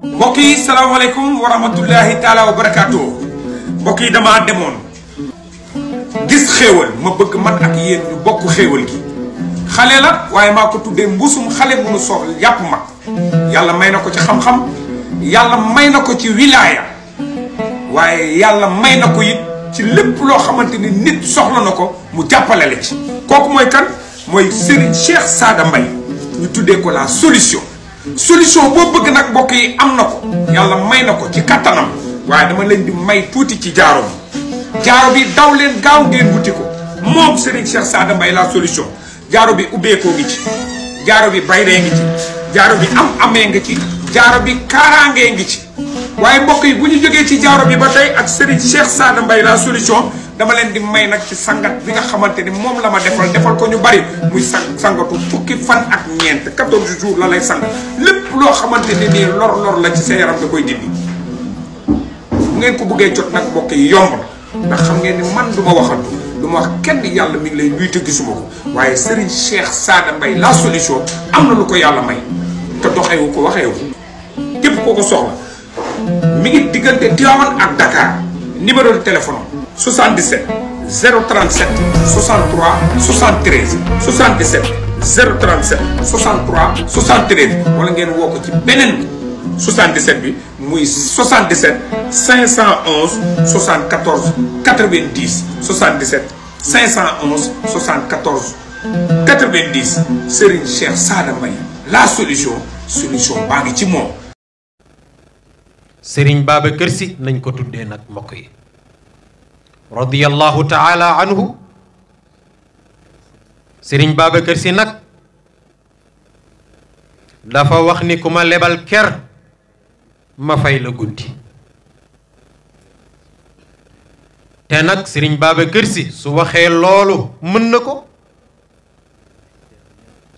mbokk yi salaamaaleykum wa rahmatullahi taala wa barakaatu. mbokk yi damaa demoon gis xéewal ma bëgg man ak yéen ñu bokk xéewal gi. xale la waaye maa ko tuddee mbusum xale bu nu soxla yàpp mag. yàlla may na ko ci xam-xam yàlla may na ko ci wilaaya waaye yàlla may na ko it ci lépp loo xamante ni nit soxla na ko mu jàppale la ci. kooku mooy kan mooy Serigne Cheikh Sada Mbaye ñu tuddee ko la solution. solution boo bëgg nag mbokk yi am na ko yàlla may na ko ci kattanam waaye dama leen di may tuuti ci jaaro bi. jaaro bi daw leen gaaw ngeen wuti ko moom Serigne Cheikh Sada Mbaye la solution. jaaro bi ubbeekoo ngi ci jaaro bi bayree ngi ci jaaro bi am amee ngi ci jaaro bi kaaraangee ngi ci. waaye mbokk yi bu ñu jógee ci jaaro bi ba tey ak Serigne Cheikh Sada Mbaye la solution dama leen di may nag ci sangat bi nga xamante ni moom la ma defal ko ñu bari muy sangatu fukki fan ak ñeent 14 jours la lay sang lépp loo xamante ni nii lor la ci sa yaram da koy dindi. bu ngeen ko bëggee jot nag mbokk yi yomb na ndax xam ngeen ni man du ma waxantu du ma wax kenn yàlla mi ngi lay nuy te gisuma ko waaye Serigne Cheikh Sada Mbaye la solution am na lu ko yàlla may te doxewu ko waxewu képp koo ko soxla mi ngi diggante Tivaouane ak Dakar. numéro de téléphone 77 037 63 73 77 037 63 73 wala ngeen woo ko ci beneen 77 bi muy 77 511 74 90 77 511 74 90 Serigne Cheikh Sada Mbaye la solution baa ngi ci moom. Serigne Babacar Sy nañ ko tuddee nag mbokk yi radiyallahu taala anhu. Serigne Babacar Sy nag dafa wax ni ku ma lebal ker ma fay la guddi te nag Serigne Babacar Sy su waxee loolu mën na ko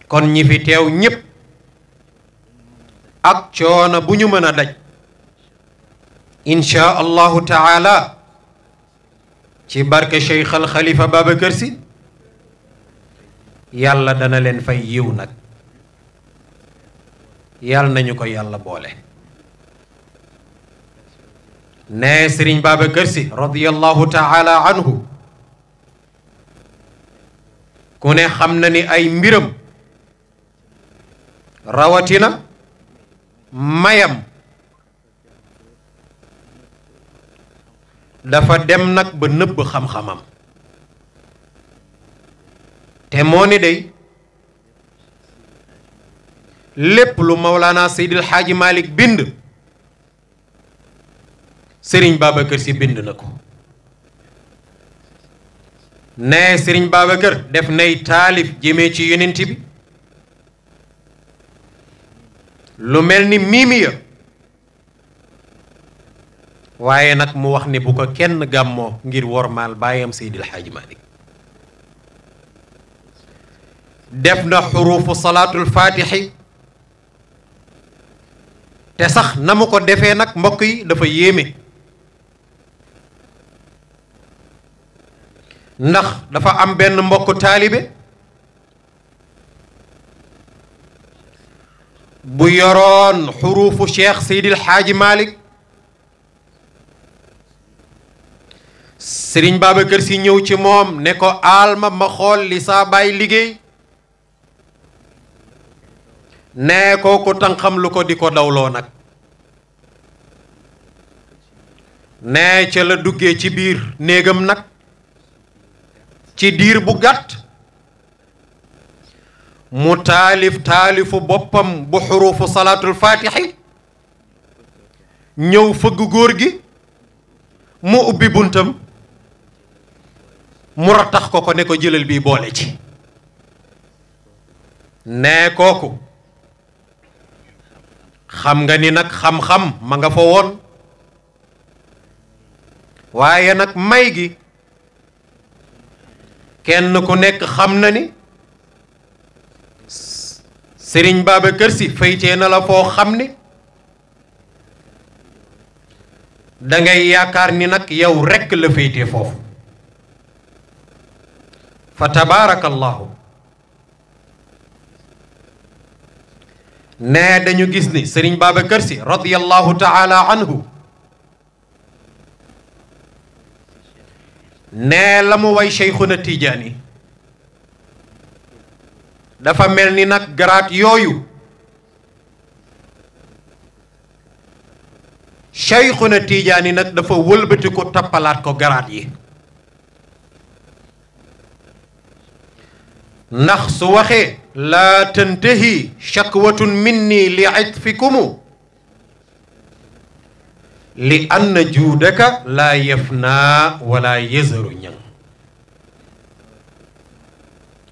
kon ñi fi teew ñépp ak coono bu ñu mën a daj insha allahu taala ci barke Cheikh al Khalifa Babacar Sy yàlla dana leen fay yiw nag yàlla nañu ko yàlla boole. ne Serigne Babacar Sy radiyallahu taala anhu ku ne xam na ni ay mbiram rawatina mayam dafa dem nag ba nëbb xam-xamam te moo ni day lépp lu Mawlana Seydil Hadji Malick bind Serigne Babacar Sy bind na ko. ne Serigne Babacar def nay taalif jëmee ci yonent bi lu mel ni miimiya waaye nag mu wax ni bu ko kenn gàmmoo ngir wormaal baayam Seydil Hadji Malick. def na xuruufu salaatul faatixi te sax na mu ko defee nag mbokk yi dafa yéeme ndax dafa am benn mbokk taalibe bu yoroon xuruufu Cheikh Seydil Hadji Malick. Serigne Babacar Sy ñëw ci moom ne ko alma ma xool li saa baay liggéey ne kooku tànqam lu ko di ko dawloo nag ne ca la duggee ci biir néegam nag ci diir bu gàtt mu taalifu boppam bu xuruufu salaatul faatixi ñëw fëgg góor gi mu ubbi buntam mu rattax ko ne ko jëlal bii boole ci ne kooku xam nga ni nag xam-xam ma nga fa woon waaye nag may gi kenn ku nekk xam na ni Serigne Babacar Sy faytee na la foo xam ni dangay yaakaar ni nag yow rekk la faytee foofu fa tabaarakallahu ne dañu gis ni Serigne Babacar Sy radiyallahu taala anhu ne la mu way Cheikhuna Tijaani dafa mel ni nag garaat yooyu Cheikhuna Tijaani nag dafa wëlbati ko tappalaat ko garaat yi ndax su waxee laa tantahi shakwatun minni li itfikumu li anna juudaka laa yafnaa wala yazaru ñang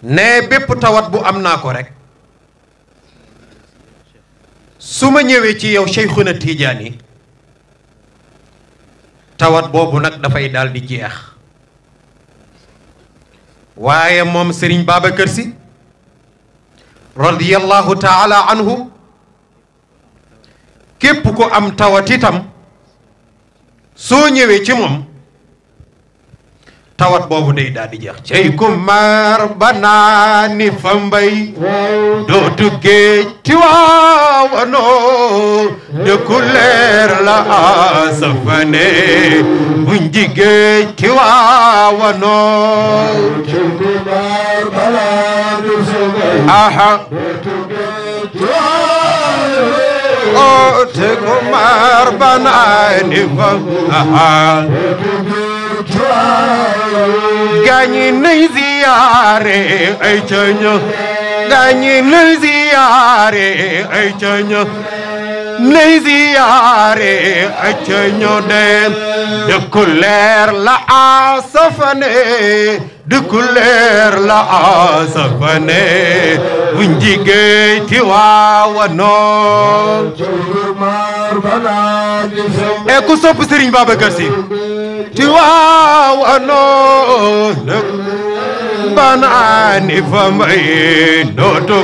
ne bépp tawat bu am naa ko rek su ma ñëwee ci yow Cheikhuna Tijaani tawat boobu nag dafay daal di jeex waaye moom Serigne Babacar Sy radiyallahu taala anhu képp ko am tawat itam soo ñëwee ci moom tawat boobu day daal di jeex cey ku mar banaani fa mbay dootu géej ti waawanoo dëkku leer la asafane buñ ji géej ti waawanoo cey ku mar banaani fa mbay aha o te ku mar banaani fa aha gaañi nay ziyaare ay caña gaañi nay ziyaare ay caña nay ziyaare ay caña dem dëkku leer la asafane dëkku leer la asafane buñ jigéey ti waawanoo e ku sopp Serigne Babacar Sy ti waawanoo banaani fa mbay dootu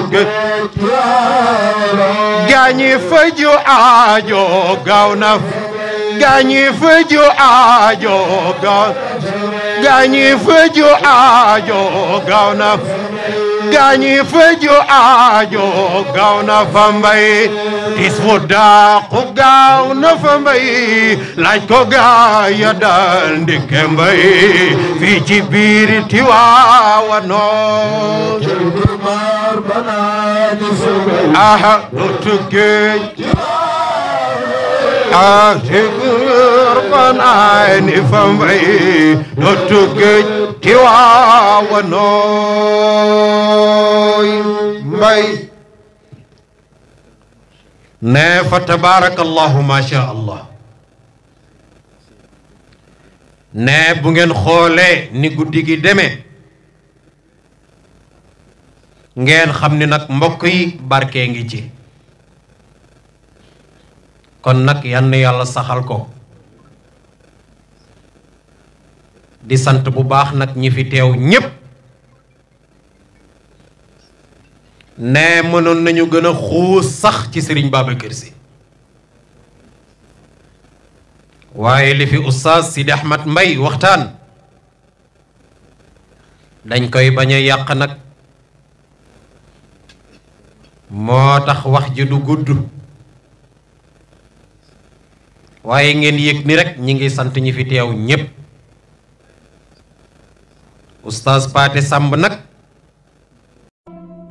gaañi faju aajo gaaw na gaañi faju aajo gaaw gaañi faju aajo gaaw na gaañi faju aajo gaaw na fa mbay tis wu daaqu gaaw na fa mbay laaj ko gaaya dal ndike mbay fii ci biir Tiwaawanoo aha dootu géej gur banaani fa mbay dootu géej Tiwaawanoo mbay ne fa tabaarakallahu ma sha Allah ne bu ngeen xoolee ni guddi gi demee ngeen xam ni nag mbokk yi barke ngi ci kon nag yal na yàlla saxal ko di sant bu baax nag ñi fi teew ñépp ne mënoon nañu gën a xuus sax ci Serigne Babacar Sy waaye li fi oustaz Sidi Ahmed Mbaye waxtaan dañ koy bañ a yàq nag moo tax wax ji du gudd waaye ngeen yëg ni rek ñi ngi sant ñi fi teew ñépp oustaz Pathé Samb nag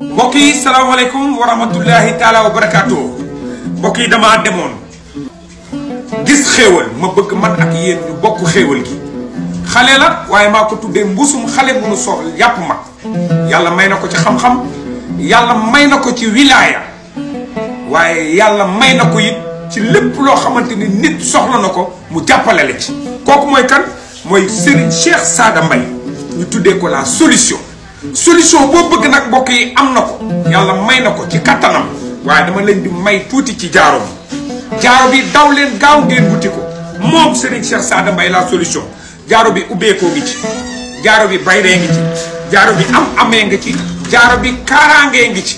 mbokk yi salaamaaleykum wa rahmatullahi taala wa barakaatu mbokk yi damaa demoon gis xéewal ma bëgg man ak yéen ñu bokk xéewal gi xale la waaye maa ko tuddee mbusum xale bu nu soxla yàpp mag yàlla may na ko ci xam-xam yàlla may na ko ci wilaaya waaye yàlla may na ko it ci lépp loo xamante ni nit soxla na ko mu jàppale la ci kooku mooy kan mooy Serigne Cheikh Sada Mbaye ñu tuddee ko la solution solution boo bëgg nag mbokk yi am na ko yàlla may na ko ci kattanam waaye dama leen di may tuuti ci jaaro bi daw leen gaaw ngeen wuti ko moom Serigne Cheikh Sada Mbaye la solution jaaro bi ubbeekoo ngi ci jaaro bi bayree ngi ci jaaro bi am amee ngi ci jaaro bi kaaraangee ngi ci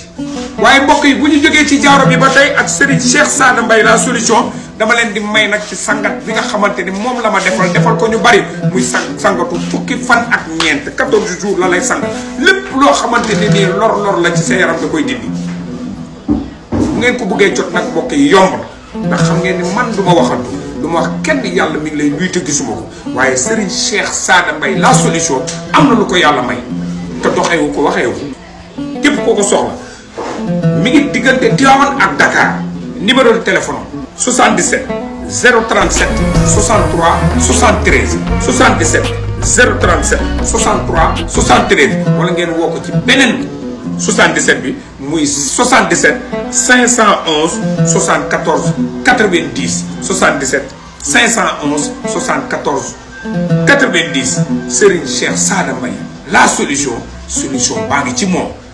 waaye mbokk yi bu ñu jógee ci jaaro bi ba tey ak Serigne Cheikh Sada Mbaye la solution dama leen di may nag ci sangat bi nga xamante ni moom la ma defal ko ñu bari muy sangatu fukki fan ak ñeent 14 jours la lay sang lépp loo xamante ni nii lor la ci sa yaram da koy dindi bu ngeen ko bëggee jot nag mbokk yi yomb na ndax xam ngeen ni man du ma waxantu du ma wax kenn yàlla mi ngi lay luy te gisuma ko waaye Serigne Cheikh Sada Mbaye la solution am na lu ko yàlla may te doxewu ko waxewu képp koo ko soxla mi ngi diggante Tivaouane ak Dakar numéro de téléphone 77 037 63 73 77 037 63 73 wala ngeen woo ko ci beneen 77 bi muy 77 511 74 90 77 511 74 90 Serigne Cheikh Sada Mbaye la solution baa ngi ci moom.